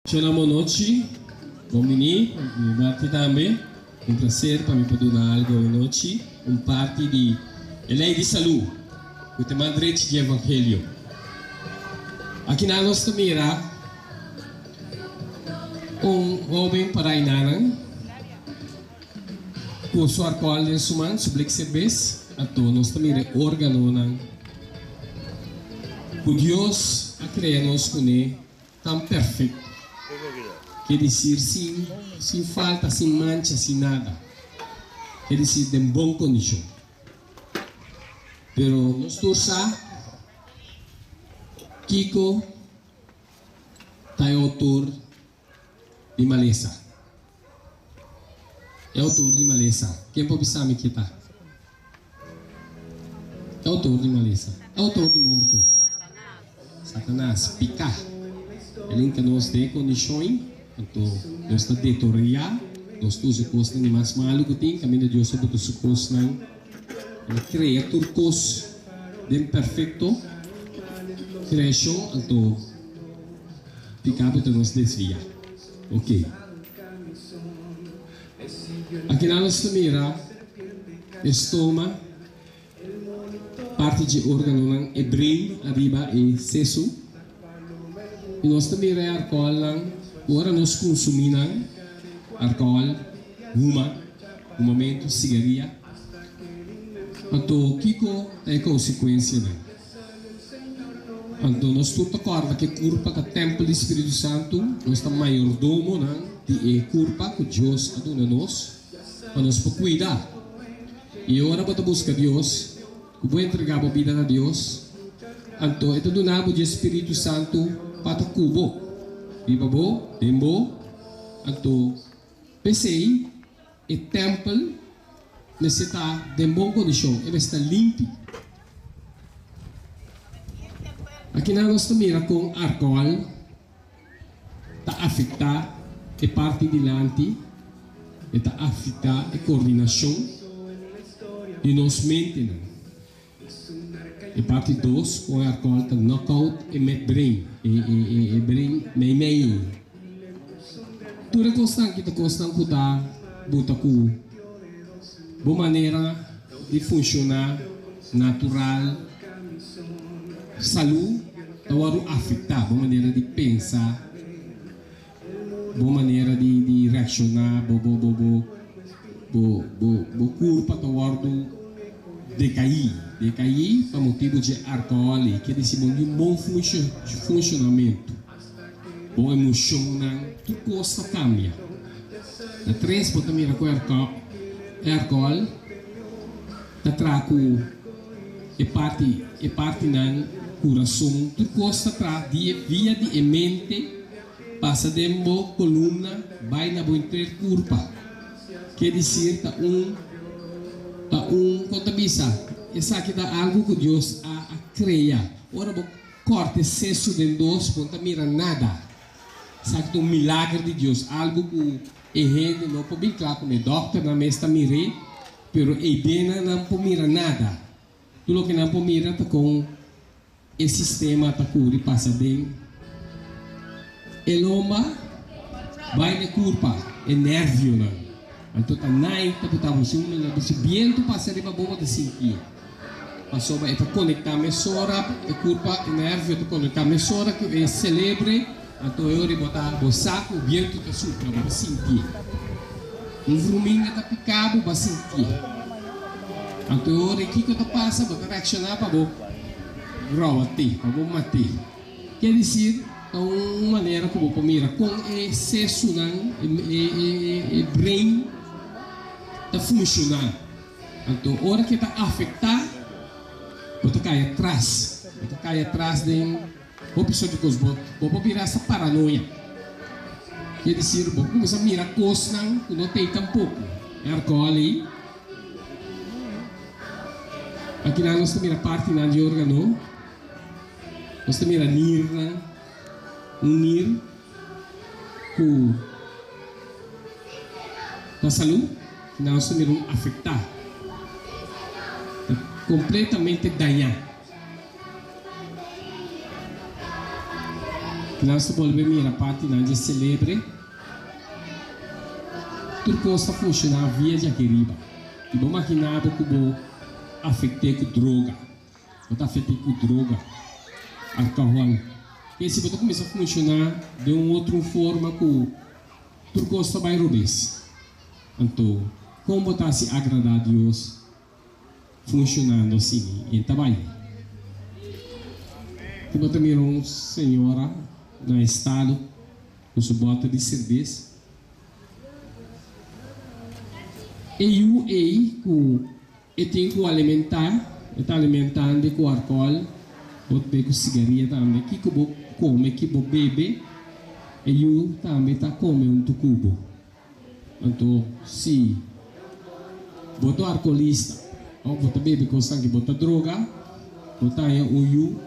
Shona Monochi, bon bini, mi parti tambe. Un placer pa mi por duna algo awe nochi, un parti di e ley di salú cu ta man drechi di evangelio. Akinan nos ta mira un hoben pará enanan cu su alcohol den su man, su blik cerbes, anto nos ta mira e organonan cu Dios a crea nos cune. Tan perfecto. Ke decir sin sin falta, sin mancha, sin nada. Ke decir den bon condicion. Pero nos tur sa kico ta e autor di malesa. E autor di malesa. Ken por bisa mi ke ta? E autor di malesa. E autor di morto. Satanas, piká. El hinka nos den e kondishon, anto nos ta detoriá, nos ta usa e kosnan di mas malu ku tin, kaminda Dios a buta su kosnan, El a krea tur kos den perfekto kreashon, anto piká buta nos desviá. Oke. Akinan nos ta mira e stoma, parti dje organonan, e brain ariba e sesu. I nos ta mira e alkoholnan ku ora nos kunsumí nan, alkohol, huma, humamentu, sigaria, anto kiko ta e konsekuensianan? Anto nos tur ta kòrda ku e kurpa ta tèmpel di Spiritu Santu, nos ta mayordomonan di e kurpa ku Dios a duna nos pa nos por kuida. I ora bo ta buska Dios, ku bo entregá bo bida na Dios, anto e ta duna bo dje Spiritu Santu pa ta ku bo, riba bo, den bo. Anto p'esei e tèmpel mester ta den bon kondishon, e mester ta limpi. Akinan nos ta mira kon alkohòl ta afektá e parti dilanti, e ta afektá e kordinashon di nos mentenan. E parti dos kon e alkohòl ta knockout e midbrain, e brain meimei. Tur e kosnan aki ta kosnan ku ta buta ku bo manera di funshoná natural, salú ta wòrdu afektá, bo manera di pensa, bo manera di di reakshoná, bo bo bo bo bo bo bo kurpa ta wòrdu dekaí, dekaí pa motibu dje alkohòl ei, ke disi bo no tin bon funshonamentu. Bo emoshonnan, tur kos ta kambia. Na tres bo ta mira ku e alkohòl ta traha ku e parti e partinan kurason, tur kos ta traha di e via di e mente pasa den bo kolumna bai na bo henter kurpa. Ke disir ta un ta un kon ta bisa esaki ta algu ku Dios a a krea. Ora bo. Corte sesu den dos bo no ta mira nada. Esaki ta un milager di Dios, algo cu e hende no por bin cla cune. Dokternan mes ta mir'é, pero eidenan nan por mira nada. Tur loke nan por mira ta con e sistema ta curi pasa den e lomba bai na e curpa, e nervionan. Anto ta nai ta buta bo si un na si bientu pasa riba bo bo ta sintié. Pasobra e ta konektá mesora e kurpa, e nervio ta konektá mesora ku e selebre, anto e ora bo ta bo sa ku bientu ta supla, bo ta sintié. Un vruminga ta piká bo, bo a sintié. Anto e ora kiko ta pasa, bo ta reakshoná pa bo gròwat'é, pa bo mat'é. Ke disir, ta un manera ku bo por mira kon e sesunan, e brain ta funshoná. Anto ora ke ta afektá, bo ta kai atras. Bo ta kai atras den hopi sort di kos. Bo bo por bira hasta paranoia. Ke desir, bo por kuminsá mira kosnan ku no t'ei tampoko. E alkohòl ei, akinan nos ta mira partinan di organo, nos ta mira nirnan, un nir ku ta salú. Nan su mira un afektá, ta kompletamente dañá. Kinan su bolbe mira partinan dje celebre. Tur cos ta funciona via dje aki riba. Y bo magina bo cu bo afecte cu droga. Bo ta afecte cu droga, alcohol. Ke si bo ta cuminsa funciona den un otro forma cu tur cos ta bay robes. Anto, con bo ta haci agrada Dios funcionando asina? E ta bay. Ki bo ta mira un señora na estado cu su boter di cerbes. E yu ey cu e tin cu alimenta, e ta alimentando cu alcohol, bo ta bay cu sigaria tambe. Kico bo come, ki bo bebe, e yu tambe ta come hunto cu bo. Anto si bo ta alcoholista of bo ta bebe cosnan ki bo ta droga, bo ta haña un yu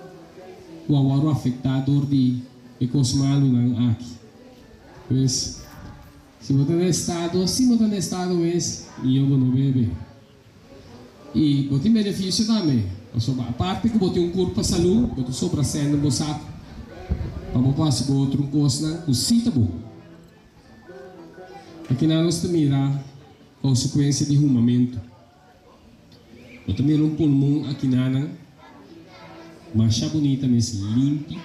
cu a wòrdu afecta dor di e cos malunan aki. Pues, si bo ta na estado, si bo ta na estado mes, mihó bo no bebe. I bo tin benefisio tambe, pasobra aparte ku bo tin un kurpa salú, bo ta sobra sèn den bo saku pa bo por hasi bo otro kosnan ku sí ta bon. Akinan nos ta mira konsekuensia di humamentu. Bo ta mira un pulmon akinanan masha bunita mes limpi.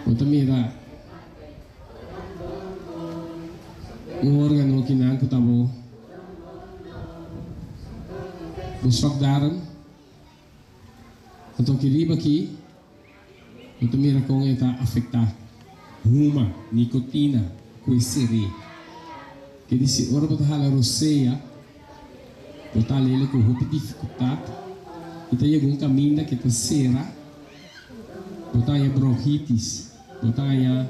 Bo ta mira un organo akinan ku ta bo bo slokdarm. Anto aki riba aki bo ta mira kon e ta afektá huma, nikotina ku e seré. Ke disi ora bo ta hala rosea bo ta hal'el ku hopi difikultat i ta yega un kaminda ke ta sera, bo ta haña bronkitis, bo ta haña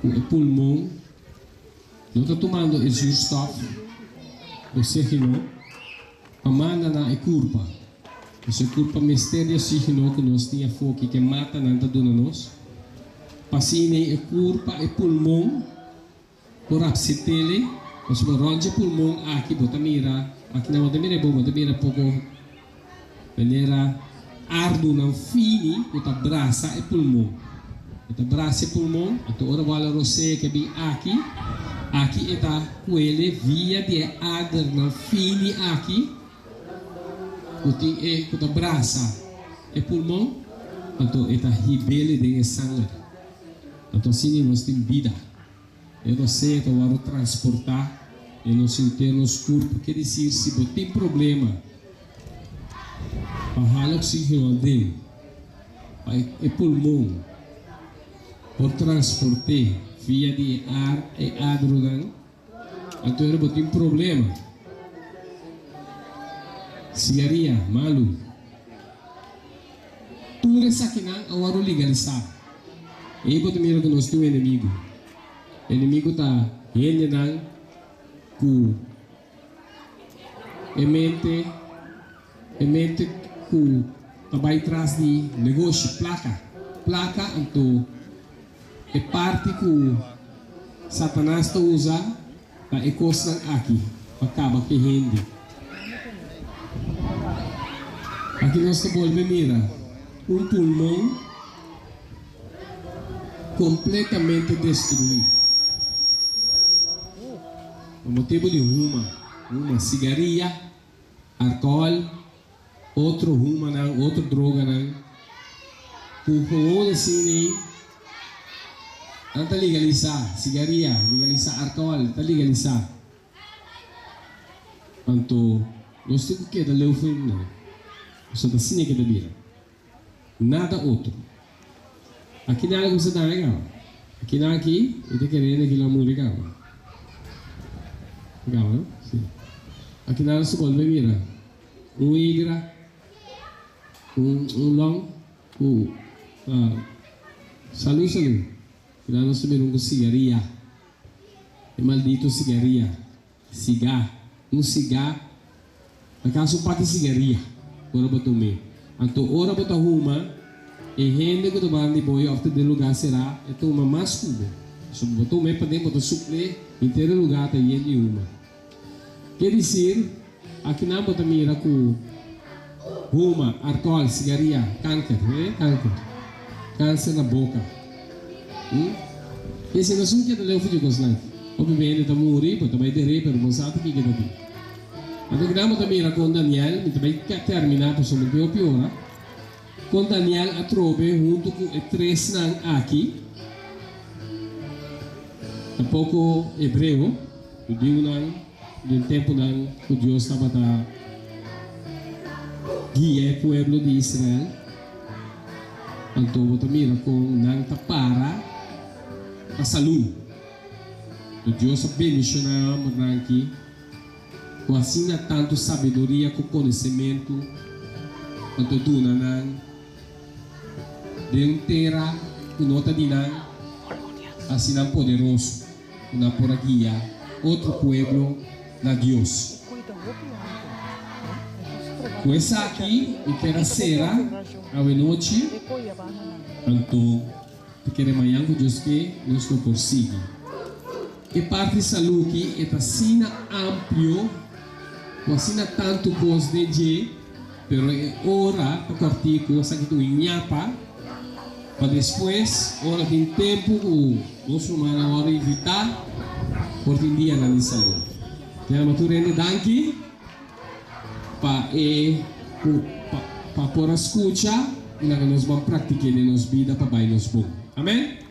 ku e pulmon no ta tumando e zuurstof, oxígeno. Pa manda na e kurpa. Pasobra e kurpa mester di oxígeno ku nos tin afó ki ke matanan ta duna nos. Pa asina e kurpa, e pulmon, por apset'el. Pasobra rònt dje pulmon aki bo ta mira, aki nan bo ta mira e bon, bo ta mira poko manera ardunan fini ku ta brasa e pulmon. E ta brasa e pulmon, anto ora bo hala rosea ke bin aki, aki e ta kuele via di e adernan fini aki ku tin e ku ta brasa e pulmon, anto e ta hibele den e sanger. Anto asina nos tin bida. E rosea ta wòrdu transportá den nos henter nos kurpo. Ke disir si bo tin problema pa hala oxígeno aden, pa e pulmon por transport'é via di e ar e adronan, anto ora bo tin problema. Sigaria, malu. Tur esakinan a wòrdu legalisá. Ei bo ta mira ku nos tin un enemigu. Enemigu ta hendenan ku e mente e mente ku ta bai tras di negoshi, plaka. Plaka anto e parti ku Satanas ta usa ta e kosnan aki pa kaba ku e hende. Aki nos ta bolbe mira un pulmon kompletamente destruí pa motibu di huma, huma sigaria, alkohòl, otro humanan, otro droganan ku gewoon asina ei nan ta legalisá sigaria, legalisá alkohòl, ta legalisá. Anto nos tin ku keda leu for di nan, pasobra ta asina ke ta bira. Nada otro. Aki nan a kuminsá daña kaba. Aki nan aki mi ta kere hende ki lo a muri kaba. Kaba no? Si. Aki nan su bolbe mira un igra, un un long ku salu salu. Aki nan nos ta mira un ku sigaria. E maldito sigaria. Sigá. Un sigá ta kasi un paki sigaria ora bo tum'é. Anto ora bo ta huma, e hende ku ta banda di bo òf ta den lugá será e ta huma mas ku bo. Pasobra bo ta hum'é paden bo ta supl'é, henter e lugá ta yen di huma. Ke disir, akinan bo ta mira ku huma, alkohòl, sigaria, kanker, kanker. Kanser na boka. Hm? Esei no sun keda leu for dje kosnan. Hopi bende ta muri, bo ta bai der'é, pero bo sa ta kiko ta tin. Anto kinan bo ta mira kon Daniel, mi ta bai terminá pasobra mi tin hopi ora, kon Daniel a trobe huntu ku e tresnan aki, tampoko hebreo, hudiunan den tempunan ku Dios tabata guia e pueblo di Israel. Anto bo ta mira kon nan ta para pa salú. Anto Dios a bendishoná e hòmbernan akí ku asina tantu sabiduria ku konosementu, anto duna nan den un tera ku no ta di nan, hasi nan poderoso ku nan por a guia otro pueblo na Dios. Ku esaki mi kier a sera awenochi, anto ta kere mañan ku Dios ke nos lo por sigui. E parti salú ki e ta asina amplio ku asina tantu kos den dje, pero e ora ta kòrtiku, esaki ta un ñapa pa despues ora tin tempu ku nos rumannan wòrdu invitá por tin dianan di salú. Yama tur hende danki pa e ku pa por a skucha i laga nos ban praktik'é den nos bida pa bai nos bon. Amen.